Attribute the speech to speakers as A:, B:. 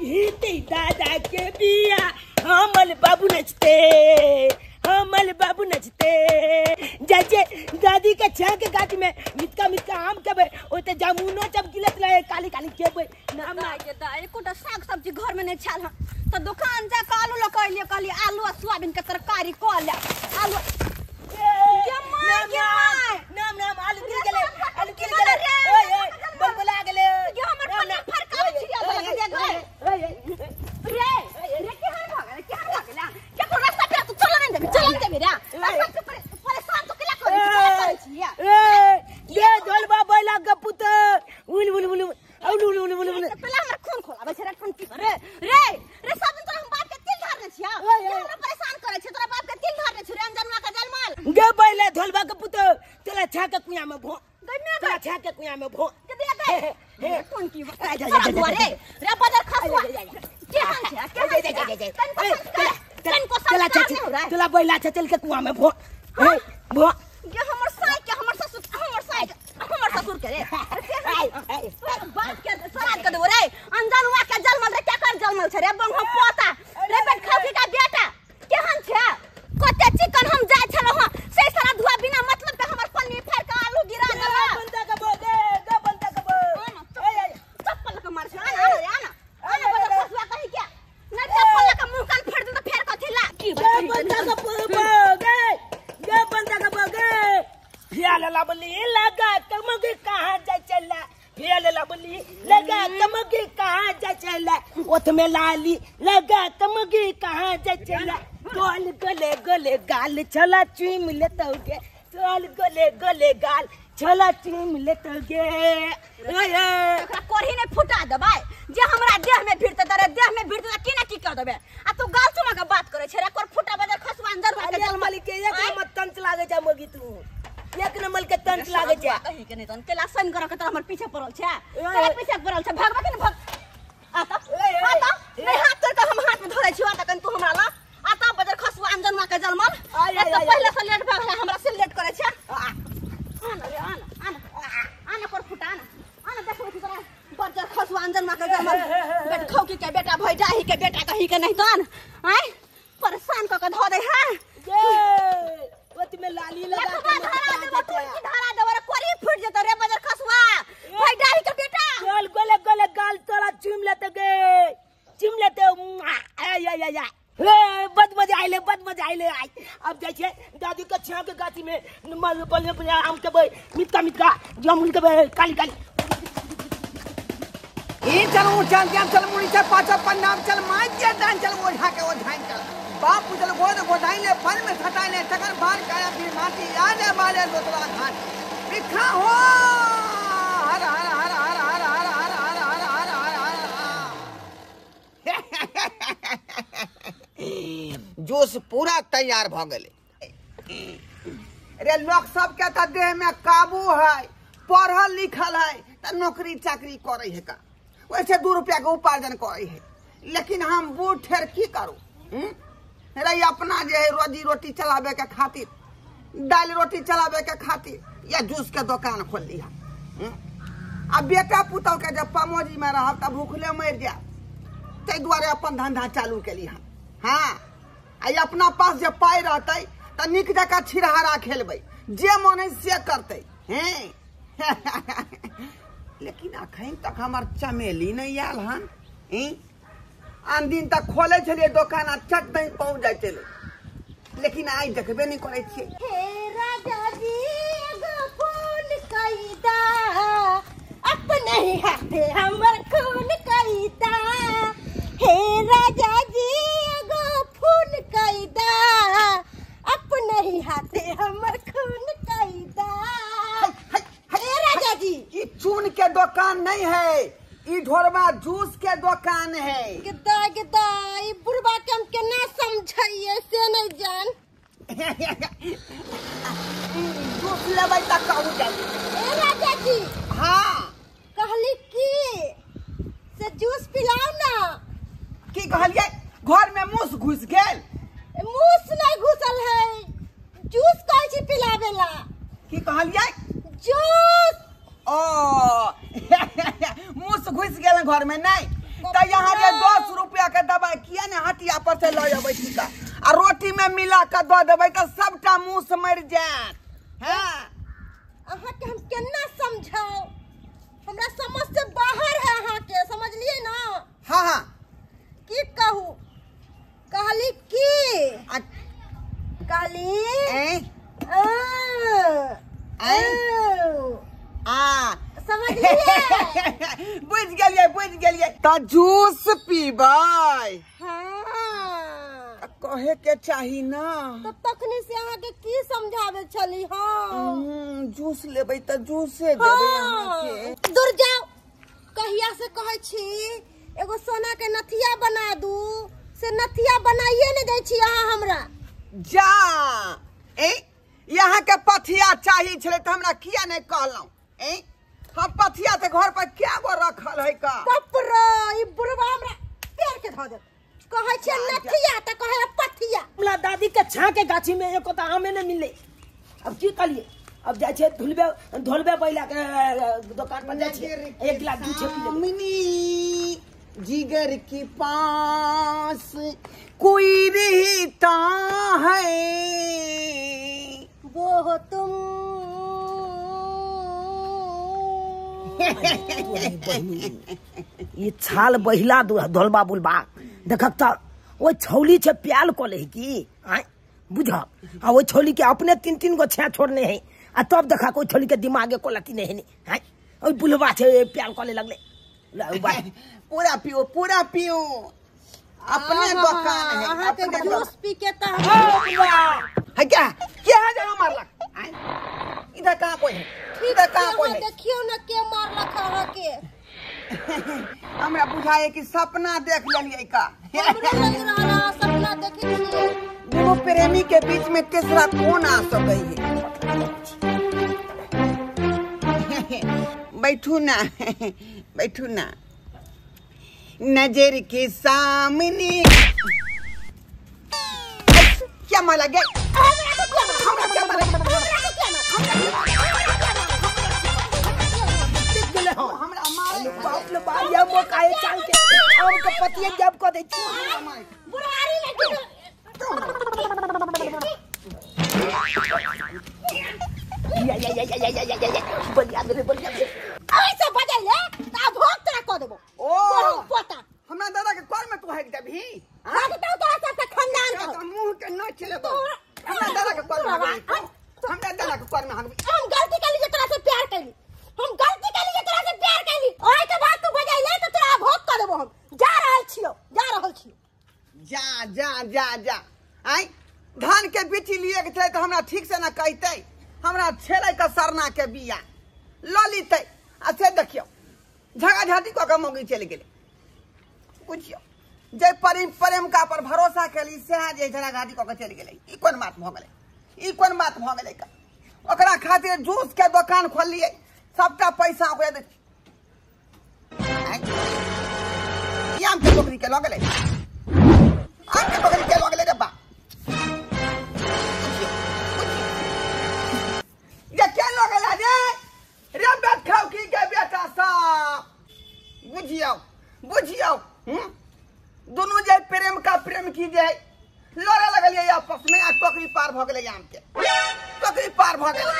A: हिते दादा के बिया हमल बाबू नचते हमल बाबू नचते जाजे दादी के छां के गाछ में मिटका मिटका आम के बे ओते जामुनो जब गिलत रहे काली काली के बे
B: नाम ना के त एकोटा साग सब्जी घर में नहीं छाल त दुकान जा के आलू ल कहलिए कहलिए आलू आ सोयाबीन के तरकारी क ले आलू के माय के माय
A: नाम नाम आलू गिर गेले आलू गिर गेले ओए ओए बलबला गेले
B: ये हमर पन्ना फरका छिया बला दे गए रे रे के हर भगले के हर भगले के को रास्ता पे तू चल नहीं देबी चल नहीं देबी रे रास्ता पे परेशान तो केला करै छी केला करै छी
A: ए ये ढोलबा बैला के पुत उल उल उल उल उल उल उल उल
B: पहले हमर खून खोलाबै छै रे खून पी रे रे रे सब दिन तोरा हम बाप के तिल धरने छिया हमरा परेशान करै छै तोरा बाप के तिल धरने छी रे अनजनवा के जलमल
A: गे बैला ढोलबा के पुत तोरा छा के कुइया में भो तोरा छा के कुइया में भो
B: के दे गए हे खून की रे रे बदर खसुआ केहन छै केहन छै तनको संस्कार नहीं हो रहा है
A: तोला बैला छै चल के कुआं में भो हे भो
B: ये हमर साई के हमर ससुर हमर साई हमर ससुर के रे बाप के सराद के देबो रे अनजनवा के जलमल रे क्या कर जलमल छै रे बंग हम पोता रे बेट खौकी का बेटा केहन छै कते चिकन हम जाय छलो हां से सारा धुआ बिना मतलब के हमर पन्नी फाड़ के आलू गिरा देला
A: बंदा के बो दे गे बंदा के बो
B: ए चप्पल के मार छै आना रे आना आना बदर खसुआ कहि के ना चप्पल के मुंह कान फाड़ दे त फेर कथि ला
A: की बंदा के बो गे गे बंदा के बो गे फियाल लाबली लगा कमगे कहां जा चला फियाल लाबली लगा कमगे कहां जा चला ओथ में लाली लगा कमगे कहां जा चला गोल गले गले गाल छला चूम लेतौगे गोल गले गले गाल छला चूम लेतौगे ओए
B: एकरा कोरही ने फुटा देबै जे हमरा देह में भिड़ते तोरे देह में भिड़ते की ना की कर देबे आ तू गाल चुमा के बात करे छै रे कोर फुटा बजर खसवा अंदर भाग
A: के जलमली के एक नंबर तंच लागे छै मगी तू एक नंबर के तंच लागे छै
B: कहि के नहीं तन केला सन कर के तोरा हमर पीछे पड़ल छै तोरा पीछे पड़ल छै भागबा के ने भाग आता आता नहीं हाथ तोड़ के हम हाथ में धरै छी आता कन तू हमरा ला आता बजर खसवा अंजनवा के जलमल एक तो पहले से लेट भाग हमरा से लेट करे छै आना रे आना आना आना पर फुटा आना आना देखो छी तोरा बजर खसवा अंजनवा के जलमल बेट खौकी के बेटा भई जाही के बेटा कहि के नहीं तन आय परेशान क के धो दे हां
A: ये ओत में लाली लगा
B: के धरा देबो तू धरा देबो रे कोरी फुट जेतो रे बजर खसवा भई जाही के बेटा
A: चल गोले गोले गाल तोरा चूम लेते गे चूम लेते आय आय आय हे बद मजा आइले बद मजा आइले आई अब जाइ छै दादी के छां के गाछी में मल बल आम के बे मिटका मिटका जामुन के बे काली काली
C: ई चल ऊ चल जाम चल मुड़ी चल पाछा पन्नाम चल माई के दान चल ओझा के ओझाइन चल बाप चल गोद गोदाई ले फल में छटाई ले तकर बार काया फिर माटी याद मारे लोतवा घाट बिखा हो हर हर हर हर हर हर हर हर हर हर हर हर जूस पूरा तैयार भ गेलै रे लोग सब के त देह में काबू है पढ़ल लिखल है त नौकरी चाकरी करे है का वैसे 2 रुपया के उपार्जन करे है लेकिन हम बूढ़ ठेर की करू रे अपना जे है रोजी रोटी चलावे के खातिर दाल रोटी चलावे के खातिर या जूस के दुकान खोल लिया आ बेटा पुतहु के जब पमोजी में रहब त भूखले मर जायब ताहि दुआरे अपन धंधा चालू केली हम हाँ आ अपना पास जे पाइ रहतै त नीक जकाँ छिरहारा खेलबै जे मन है से करतै हैं लेकिन अखन तक हमर चमेली नहीं आयल हन आन दिन तक खोले छलियै दोकान आ चट नहीं पहुँच जाइ छलै लेकिन आइ देखबे नहीं करै छियै।
B: हे राजा जी एगो फूल कैदा अपने हाथे हमर खून कैदा हे राजा जी एगो फूल कैदा अपने हाथे हमर खून कैदा। हे राजा जी
C: ई चून के दुकान नहीं है ई ढोरबा जूस के दुकान है।
B: गिद्दा गिद्दा ई बुढ़बा के हम केना समझाइए से नहीं जान।
C: जूस लेबै त कहू जाय।
B: ए राजा जी
C: हाँ
B: कहली की से जूस पिलाओ ना।
C: की कहलिए घर में मूस घुस गेल?
B: मूस नहीं घुसल है जूस कहै छी पिलावेला।
C: की कहलिए?
B: जूस।
C: ओ मूस घुस गेल घर में नहीं त यहाँ जे 10 के दवाई किया ने हटिया पर से लऽ अबै छी का आ रोटी में मिला के दऽ देबै तऽ सबटा मुँह से मरि जायत। हाँ
B: अहाँ के हम केना समझाउ, हमरा समझ से बाहर है अहाँ के, समझलिए ना?
C: हाँ हाँ
B: की कहू, कहली की कहली समझलिए?
C: बुझ गेलिए बुझ गेलिए। त जूस पीबै?
B: हाँ
C: कहे के चाही ना।
B: तो तखनी से अहाँ के की समझावे छली? हाँ
C: जूस लेबै त जूसे देबै अहाँ के।
B: दूर जाओ, कहिया से कहै छी एगो सोना के नथिया बना दू, से नथिया बनाइए ने दै छी अहाँ हमरा।
C: जा ए यहाँ के पथिया चाही छलै त हमरा किया नहीं कहलौं? ए हम पथिया त घर पर क्या गो रखल है का?
B: बाप रे, ई बुढ़वा हमरा पेड़ के धऽ देत। कहै छै नथिया त कहै पथिया।
A: हमरा दादी के छा के गाछी में एको त आमे ने मिलले। अब की करिए, अब जाइ छै धुलबे धोलबे बैला के दुकान पर जाइ छै, एक गिलास दूध छै पी लेबै।
C: जिगर के पास कोई रहता है
B: वो हो तुम।
A: ये छाल बहिला धोलबा बुलबा देखक त ओइ छौली छै प्याल कऽ ले की आय बुझ, आ ओइ छौली के अपने तीन तीन गो छा छोड़ने है आ तब देखा ओइ छौली के दिमागे को लती नहीं है आय ओइ बुलबा छै प्याल कऽ ले लगले।
C: पूरा पियो पूरा पियो, अपने दुकान है अपने
B: जूस पी के त
C: है क्या क्या है जरा मारलक? इधर कहाँ कोई है, इधर कहाँ कोई है?
B: देखियो ना के मारलक अहाँ के।
C: हमरा बुझाए कि सपना देख लेलिए का।
B: हमरो लग रहल है सपना देखे छियै।
C: दोनों प्रेमी के बीच में तीसरा कौन आ सकै है? बैठू ना बैठू ना, नजर के सामने क्या माला गया? हमरा क्या माला हमरा मार
A: बाप ले बाप या मोकाए चाल के आम के पतिया जब क दै छी
B: बुढ़ारी लगी।
A: या या या या या या या बलिया गेलै बलिया गेलै।
B: ऐसे बजैले त भोग तोरा क देबो।
C: ओ
B: पोता
C: हमरा दादा के कर में तू हक देबही?
B: हक दौ तोरा सब खानदान के
C: मुंह के न चलेबो। हमरा दादा के कर में हक, हमरा दादा के कर में हक।
B: हम गलती कैली जे तोरा से प्यार कैली, हम गलती कैली जे तोरा से प्यार कैली, ओइ के बाद तू बजैले त तोरा भोग क देबो। हम जा रहल छियो जा रहल छियो।
C: जा जा जा जा आइ धान के बीची लिए के छलै त हमरा ठीक से ना कहतै, हमरा छेलै के सरना के बिया ल लितै। आ से देखियौ झगड़ा झाटी कऽ के मौगी चलि गेलै। बुझियौ जे प्रेम प्रेम का पर भरोसा केली सएह जे झगड़ा झाटी कऽ के चलि गेलै। ई कोन बात भऽ गेलै, ई कोन बात भऽ गेलै? का ओकरा खातिर जूस के दोकान खोललियै, सबटा पैसा ओकरे दै। आम के टोकरी के लऽ गेलै, आम के टोकरी के लऽ गेलै रे बा। ये क्या लऽ गेलै रे? रे बेट खाउ की के बेटा सब? बुझियौ बुझियौ दुनू जे प्रेम का प्रेम की जे लड़े लगलियै आपस में आ टोकरी पार भऽ गेलै, आम के टोकरी पार भऽ गेलै।